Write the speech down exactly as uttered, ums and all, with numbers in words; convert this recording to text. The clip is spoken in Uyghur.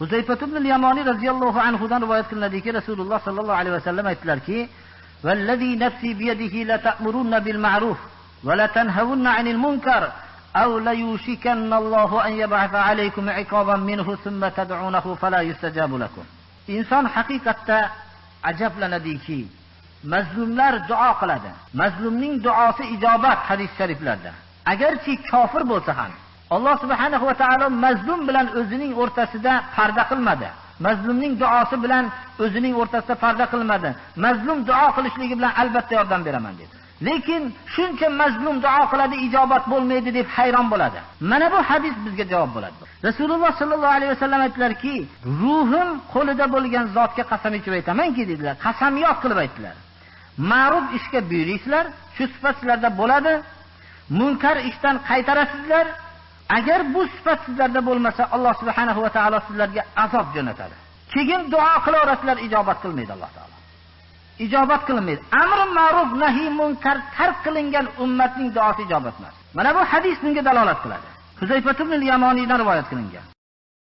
Huzayfat ibn al-Yamani radiyallohu anhudan rivoyat qilinadiki, Rasululloh sallallohu alayhi vasallam aytdilarki, "Vallazi nafsi biyadihi la ta'murunna bil ma'ruf va la tanhavunna anil munkar, aw la yushikanna Allahu an yab'atha alaykum iqaban minhu thumma tad'unahu fala yustajabu lakum." Inson haqiqatda ajablanadiki, mazlumlar duo qiladi. Mazlumning duosi ijobat, hadis shariflarda. Agarchi kofir bo'lsa ham, Alloh subhanahu va taolo mazlum bilan o'zining o'rtasida parda qilmadi. Mazlumning duosi bilan o'zining o'rtasida parda qilmadi. Mazlum duo qilishligi bilan albatta yordam beraman dedi. Lekin shuncha mazlum duo qiladi, ijobat bo'lmaydi deb hayron bo'ladi. Mana bu hadis bizga javob bo'ladi. Rasululloh sallallohu alayhi vasallam aytdilarki, "Ruhim qo'lida bo'lgan zotga qasam ichib aytamanki", dedilar. Qasamyod qilib aytdilar. "Ma'ruf ishga buyuraysizlar, shu sifat sizlarda bo'ladi. Munkar ishdan qaytarasizlar. Agar bu sifat sizlarda bo'lmasa, Alloh subhanahu va taolo sizlarga azob jo'natadi. Keyin duo qilaverasizlar, ijobat qilmaydi Alloh taolo." Ijobat qilinmaydi. Amri ma'ruf, nahiy munkar tark qilingan ummatning duosi ijobat emas. Mana bu hadis bunga dalolat qiladi. Huzayfat ibn al-Yamoniydan rivoyat qilingan.